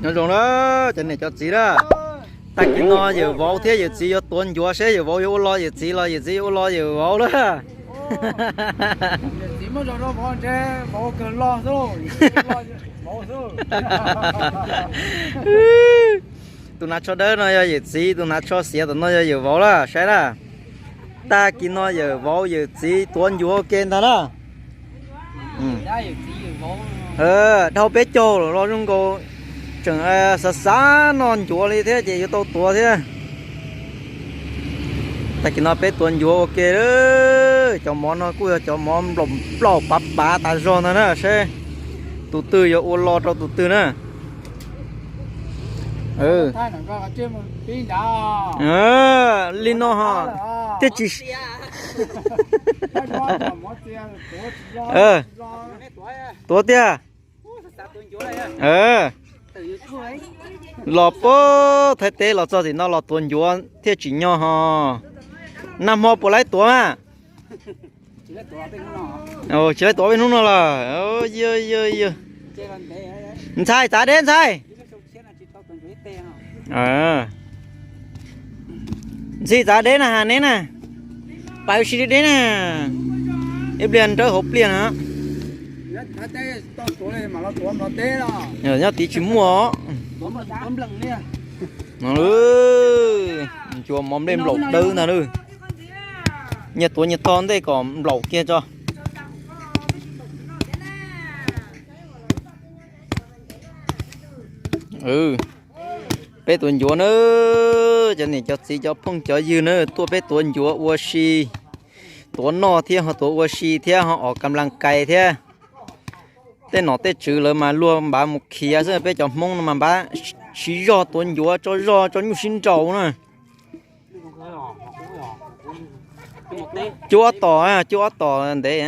Nyob zoo na, cov niam cov txiv na. Tag kis no yawm vauv thiab yawm txiv yuav tuav ncuav seb yawm vauv yuav ua lo yawm txiv los yawm txiv yuav ua lo yawm vauv na. Tus hnav tsho dawb no yog yawm txiv, tus hnav tsho xiav tom no yog yawm vauv na, saib na. Tag kis no yawm vauv yawm txiv tuav ncuav ua ke ntag na. Dhau peb caug los zoo nkaus, tseem xav xav noj ncuav li thiab ces yuav tau tuav thiab. Tag kis no peb tuav ncuav ua ke. Cov mov no kuj yog cov mov nplaum nplaum pav pav tas zog ntag na, saib tus twg yuav ua lo rau tus twg na. Li no ho thiaj tsis tuav tiag. Los puag Thaib teb los txog tim no los tuav ncuav thiaj tsim nyog ho. Nag hmo puas laib tuav mas? Tsis laib tuav peb hnub no lawm. Ntxhais txav deb ntxhais. Ntxhais txav deb na has neb na. Pais ua si deb na. Ib pliag nrawb hauv pliaj na. Nyob tid tsis muaj. Ncuav mov nplej nplaum dawb ntag na. Nyias tuav nyias tho ntej kom nplaum kiag tso. Peb tuav ncuav na, cov niam cov txiv cov phooj cov ywg na, tuaj peb tuav ncuav ua si, tuav noj thiab ho tuav ua si thiab ho os kam las kais thiab. Tej nom tej tswv lawv mas luag npav mus khiav xwb, peb cov Hmoob no mas npav siv zog tuav ncuav tso zog tso nyuj sib nraus na. Cuaj ob tom, cuaj ob tom ntev.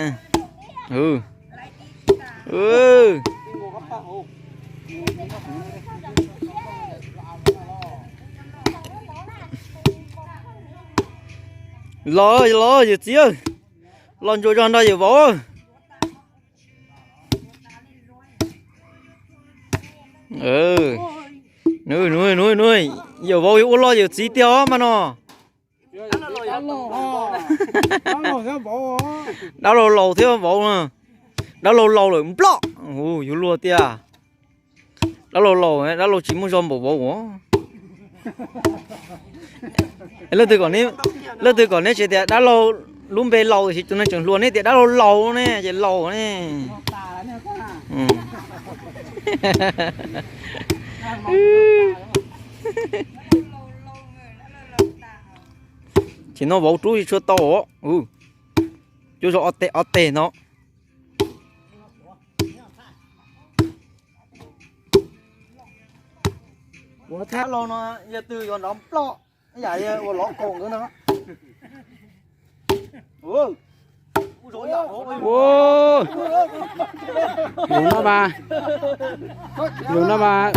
Los los yawm txiv, los ntsuas zog nrog yawm vauv. Yawm vauv yuav ua lo yawm txiv tiag os mas no. Dab laug laus thiab vauv na. Dab laug laus lawm nploj. Yuav luag tiag. Dab laug laus, dab laug tsis muaj zog npaum vauv os. Leej twg kom, leej twg kom neb tsev tias dab laug lub npe laus tiam sis tus neeg tseem hluas neb tias dab laug laus ne, ces laus ne. Ces no vauv rub tsis tshua tau os. Cuab zog ob teg ob teg no. Ua thab laug no yog twg yuav nrov nploj, yam ua lov kaus nkawd no. Lus no mas, lus no mas,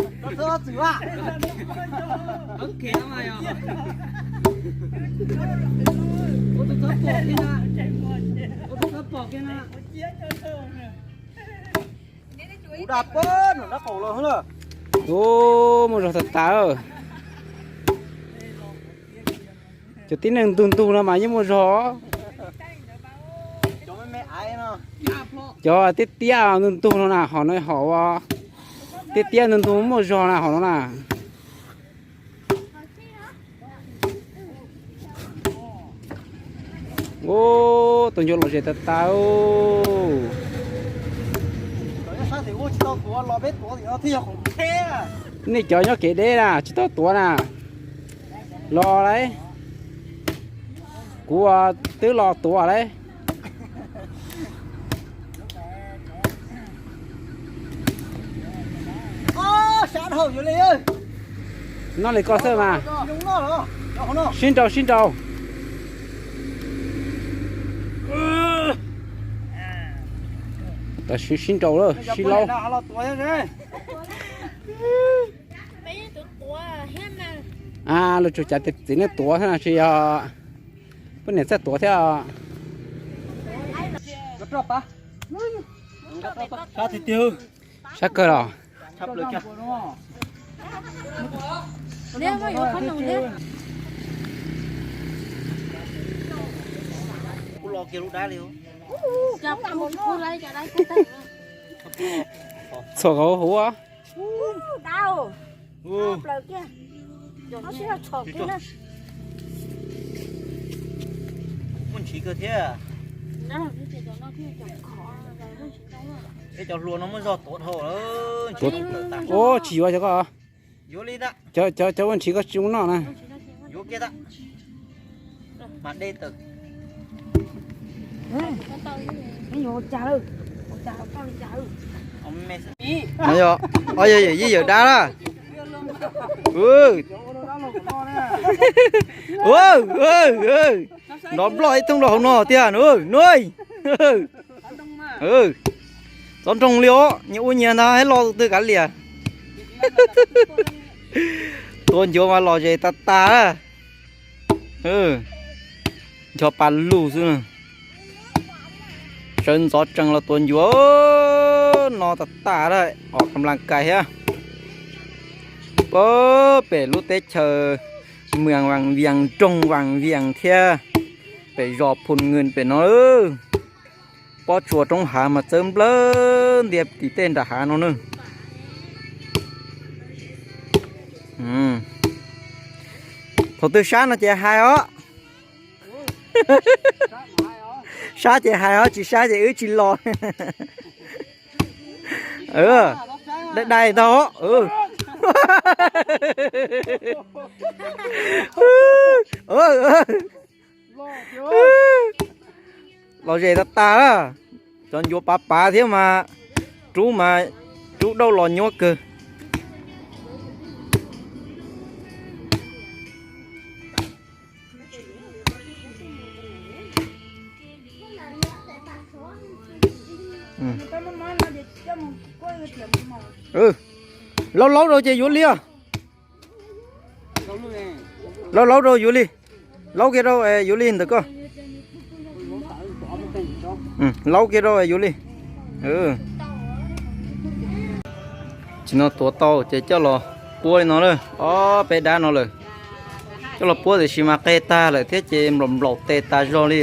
Kuv da pab nram dab qaum los na. Ub, muaj zog tas tas. Cov tib neeg ntug ntug no mas yeej muaj zog. Cov tiab tiab ntug ntug no na, hom no hom ua tiab tiab ntug ntug muaj zog na, hom no na. Ub, tus ncuav lom zem tas tas. Nej cov nyob kev deb na, tsis tau tuav na. Los lauj. Kuv twb los tuav lauj. Noj li koj xwb mas. Sib nraus, sib nraus. Tam sim sib nraus lawm, sib laub. A, lawv tsuas cav txiv neej tuav xwb no, tsis yog poj niam txawj tuav thiab. Sab kawg los. Neb muab yuav qhob noom thiab. Kuv los kiag lub dab li. Cov kuv tsis pub lawv cov dab kuv tag. Txhom hauv huv. Dab plaws kiag. Cov no sib txhom kiag na. Muaj ntshis kawg thiab. Eb, cov hlua no muaj zog tuav dhau. Ua tsis yuav cov ko. Yuav li ntag. Cov, cov, cov ua ntshis koj tsis mus noj na. Yuav kiag ntag. Mas dej tawm. Yog, yog yij yawm dab na. Nrov nploj ib thooj rau hauv no tiag nua. Txov nroog li os, nyias ua nyias ntag, los tus twg kav liam. Tua ncuav mas lom zem tas tas. Ncho pa lug xwb. Sawv ntxov tsees los tua ncuav no tas tas lawm, os ka nplas kais thiab. Pab pem lub teb chaws Mws Vas Vias, nroog Vas Vias thiab pem zos Phus Nws pem no. Pob tsuas roob hav mas txawb nplawg ntiag tim tej nram hav no na. Thaum twg sab no ces hais os. Sab ces hais os, tsis sab ces wb tsis los. Dai dai ntag. Lom zem tas tas lawm. Cov ncuav pav pav thiab mas rub mas rub dauj los nyuab kawg. Laub laub rau ces yuav li os. Laub laub rau yuav li. Laub kiag rau yuav li ntawm koj. Laub kiag rau yuav li. Tsis no tuav tau ces coj los puab li no lawm, ob peb dab no lawm. Coj los puab tiam sis mas qe tag lawm thiab ces nplaum nplaum tes tas zog li.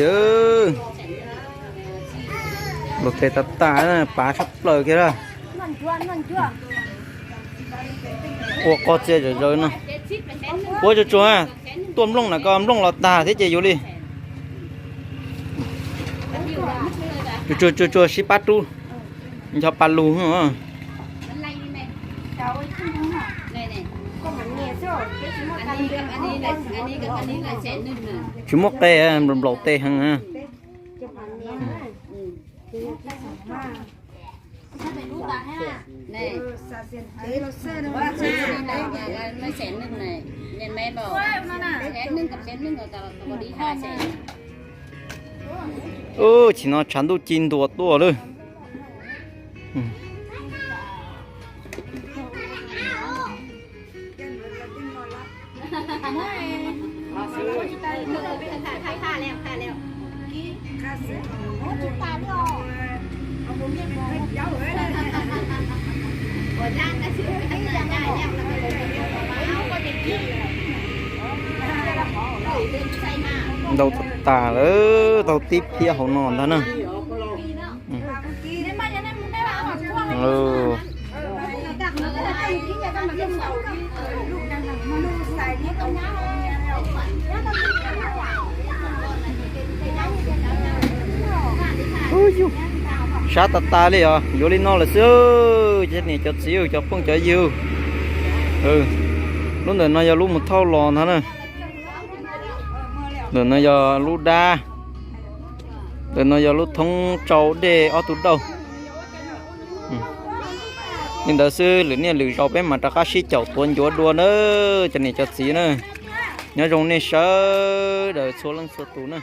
Nplaum tes tas tas, pav sab plaws kiag lawm. Ua qog txias zawm zawv no. Puab tsuag tsuag, tuaj nplooj na, koj nplooj los tag thiab ces yuav li. Tsuag tsuag tsuag sib pab rub, ncho pa lug. Tsis muaj qe, nplaum tes heev. Ub, tsis no tshav ntuj ci ntuas tuaj lawm. Ntau tas tas lawm, tau tib phiab hauv no ntag na. Sab tas tas li os, yuav li no lawm xwb. Cov niam cov txiv cov phooj cov ywg, lub ntawm no yog lub mus thauj los ntag na. Ntawm no yog lub dab. Ntawm no yog lub thoob tsau dej ob tug dauj. Li ntawd xwb, lwm niaj lwm zaus peb mam rov qab sib caum tuav ncuav dua na, cov niam cov txiv na. Nyob zoo nej sawv daws txhua leej txhua tus na.